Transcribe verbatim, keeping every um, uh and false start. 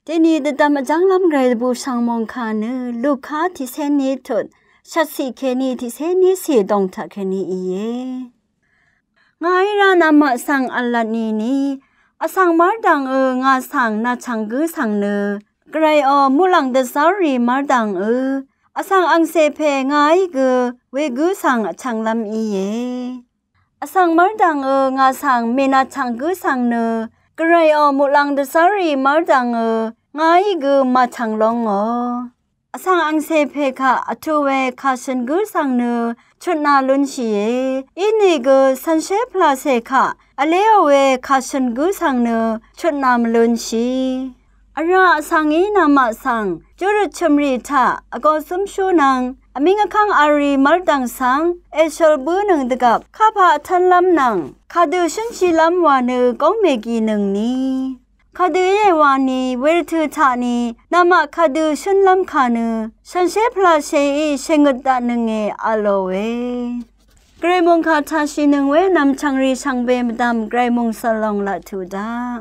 Deni dvdvm vjv́nglv́m gvray dvbù shv̀ng mòngkà nø Luka tiqcé ní tut shvtciq kèní tiqcé ní cì dòng taq kèní íe. Ngàí rá namaq svng v̀lvt nìni, vsvng mv́rdv̀ngø ngà svng nàchv̀ng gǿ svng nø, gvrayò muqlàng dvzv́rrì mv́rdv̀ngø vsvng angcè pè ngàí gø wegǿ svng vchv̀nglv́m íe. Vsvng mv́rdv̀ngø ngà svng mènàchv̀ng gǿ svng nø, gvrayò muqlàng dvzv́rrì mv́rdv̀ngø ngàí gø màchv̀ng lóngò. Vsvng angcè pè kaq vtù we kàshø̀n gǿ svng nø chutnā lúnshìe. Inìgø shànshér pvlàcè kaq vléò we kàshø̀n gǿ svng nø chutnā mvlúnshì. Vrá vsvng í namaq svng júrøt chø̀mrì taq vgō zúmshú nvng vmíng vkv́ng v̄l rì mv́rdv̀ng svng èshøl bǿnøng dvgvp kapaq vtv́nlv́m nvng kadø shǿnshìlv́m wa nø góng mègìnøngni. Kadø íe wani wervtø̄ taqni namaq kadø shǿnlv́m kà nø shànshér pvlàcèí shèngøt daqnønge v̄lòe. Gvray mòngkà taqshìnøng we nv̀mchv̀ngrì shvngbe mvdv̀m gvray mòngsv̀l lòng laq tuq daq.